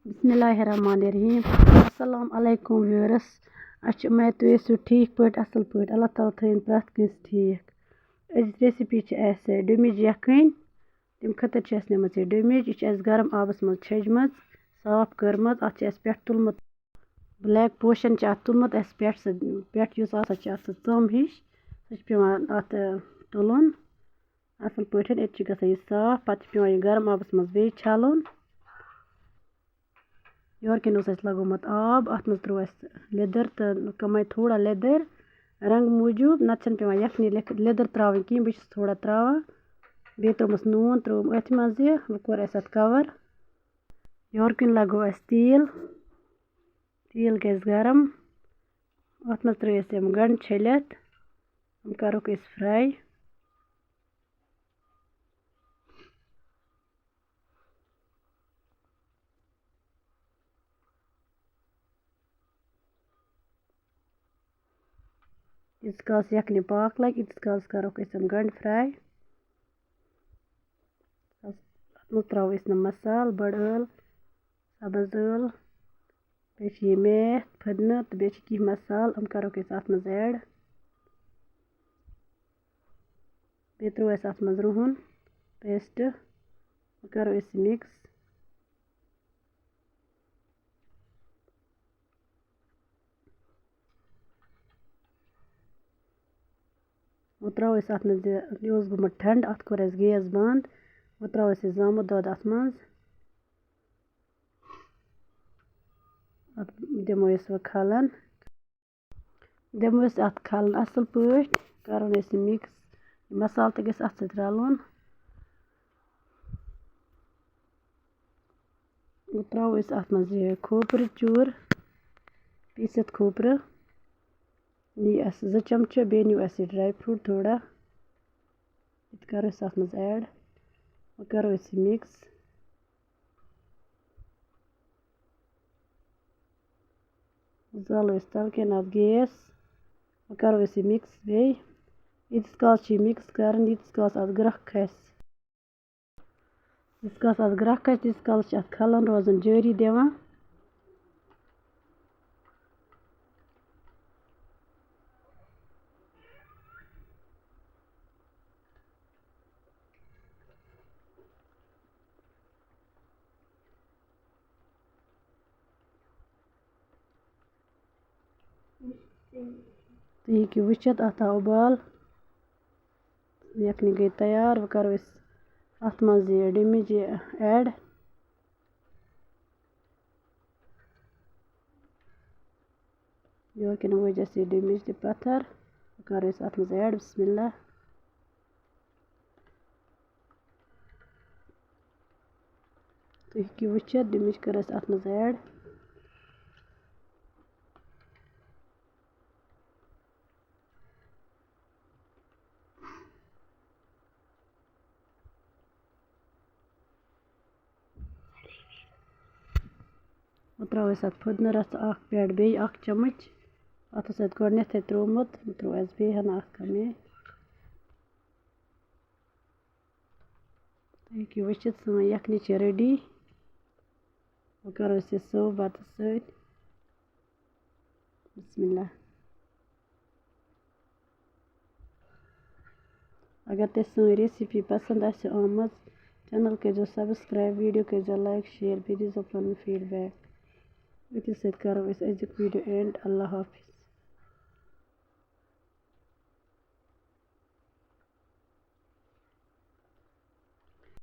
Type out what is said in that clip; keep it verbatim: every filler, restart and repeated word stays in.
بسم اللہ الرحمن الرحیم۔ السلام علیکم ویورس، اَسہِ چھِ اُمید تُہۍ ٲسِو ٹھیٖک پٲٹھۍ، اَصٕل پٲٹھۍ۔ اللہ تعالیٰ تھٲیِن پرٛٮ۪تھ کٲنٛسہِ ٹھیٖک۔ أزِچ ریسپی چھِ اَسہِ ڈوٗمِج یَکھٕنۍ۔ تَمہِ خٲطرٕ چھِ اَسہِ نِمٕژ یہِ ڈوٗمِج، یہِ چھِ اَسہِ گرم آبَس منٛز چھٔجمٕژ، صاف کٔرمٕژ۔ اَتھ چھِ اَسہِ پٮ۪ٹھ تُلمُت بٕلیک پوشَن چھِ اَتھ تُلمُت اَسہِ پٮ۪ٹھ، سُہ پٮ۪ٹھ یُس آسان چھِ اَتھ سُہ ژوٚم ہِش، سُہ چھِ پٮ۪وان اَتھ، اَ، تُلُن اَصٕل پٲٹھۍ۔ أتی چھِ گژھان یہِ صاف، پَتہٕ چھِ پٮ۪وان یہِ گرم آبَس منٛز بیٚیہِ چھَلُن۔ یورٕ کِنۍ اوس اَسہِ لَگومُت آب، اَتھ منٛز ترٛوو اَسہِ لیٚدٕر تہٕ کَمٕے تھوڑا لیٚدٕر رنٛگ موٗجوٗب، نَتہٕ چھَنہٕ پٮ۪وان یَکھنہِ لیٚکھ-، لیٚدٕر ترٛاوٕنۍ کِہیٖنۍ، بہٕ چھَس تھوڑا ترٛاوان۔ بیٚیہِ ترٛوومَس نوٗن، ترٛووُم أتھۍ منٛز یہِ، وۄنۍ کوٚر اَسہِ اَتھ کَوَر۔ یورٕ کِنۍ لَگوو اَسہِ تیٖل، تیٖل گژھِ گرم، اَتھ منٛز ترٛٲوۍ اَسہِ یِم گَنٛڈٕ چھٔلِتھ، یِم کَرُکھ أسۍ fry۔ ییٖتِس کالَس یَکھنہِ پاکھ لَگہِ، ییٖتِس کالَس کَرُکھ أسۍ یِم گَنٛڈٕ fry۔ اَتھ منٛز ترٛاوو أسۍ یِم مصالہٕ، بٔڑ ٲل، سَبٕز ٲل، بیٚیہِ چھِ یہِ میتھ، پھٔدنہٕ تہٕ بیٚیہِ چھِ کینٛہہ مصالہٕ، یِم کَرُکھ أسۍ اَتھ منٛز add۔ بیٚیہِ ترٛوو اَسہِ اَتھ منٛز رُہُن paste، وۄنۍ کَرو أسۍ یہِ mix۔ وۄنۍ ترٛاوو أسۍ اَتھ منٛز یہِ، یہِ اوس گوٚمُت ٹھنٛڈٕ، اَتھ کوٚر اَسہِ gas بنٛد۔ وۄنۍ ترٛاوو أسۍ یہِ زامُت دۄد اَتھ منٛز۔ اَتھ دِمو أسۍ وۄنۍ کھَلَن۔ دِمو أسۍ اَتھ کھَلَن اَصٕل پٲٹھۍ، کَرُن أسۍ یہِ mix۔ یہِ مصالہٕ تہِ گژھِ اَتھ سۭتۍ رَلُن۔ وۄنۍ ترٛاوو أسۍ اَتھ منٛز یہِ کھوٗپرٕ چوٗر، پیٖسِتھ کھوٗپرٕ۔ نی اَسہِ زٕ چمچہٕ، بیٚیہِ نیوٗ اَسہِ یہِ dry fruit تھوڑا۔ یہِ تہِ کَرو أسۍ اَتھ منٛز add۔ وۄنۍ کَرو أسۍ یہِ mix۔ زالو أسۍ تَلہٕ کِنۍ اَتھ gas۔ وۄنۍ کَرو أسۍ یہِ mix بیٚیہِ۔ ییٖتِس کالَس چھِ یہِ mix کَرُن، ییٖتِس کالَس اَتھ گرٛٮ۪کھ کھَسہِ۔ ییٖتِس کالَس اَتھ گرٛٮ۪کھ کھَسہِ، تیٖتِس کالَس چھِ اَتھ کھَلَن روزُن جٲری دِوان۔ تُہۍ ہیٚکِو وٕچھِتھ، اَتھ آو اُبال۔ یَکھنہِ گٔے تیار۔ وۄنۍ کَرو أسۍ اَتھ منٛز یہِ ڈوٗمِج یہِ add۔ یورٕ کِنۍ وٲج اَسہِ یہِ ڈوٗمِج تہِ پَتھر۔ وۄنۍ کَرو أسۍ اَتھ منٛز add۔ بسم اللہ۔ تُہۍ ہیٚکِو وٕچھِتھ، ڈوٗمِج کٔر اَسہِ اَتھ منٛز add۔ وۄنۍ ترٛاوو أسۍ اَتھ پھُدنہٕ رَژھ اَکھ پٮ۪ٹھ بیٚیہِ اَکھ چمچ۔ اَتھ اوس اَسہِ گۄڈٕنٮ۪تھٕے ترٛوومُت، وۄنۍ ترٛوو اَسہِ بیٚیہِ ہَنا اَکھ کَمٕے۔ تُہۍ ہیٚکِو وٕچھِتھ، سٲنۍ یَکھنہِ چھِ ready۔ وۄنۍ کَرو أسۍ یہِ serve بَتَس سۭتۍ۔ بسم اللہ۔ اگر تۄہہِ سٲنۍ recipe پسنٛد آسہِ آمٕژ، channel کٔرۍزیو subscribe، video کٔرۍزیو like، share، بیٚیہِ دیٖزیو پَنُن feedback۔ أتھی سۭتۍ کَرو أسۍ أزیُک video end۔ اللہ حافظ۔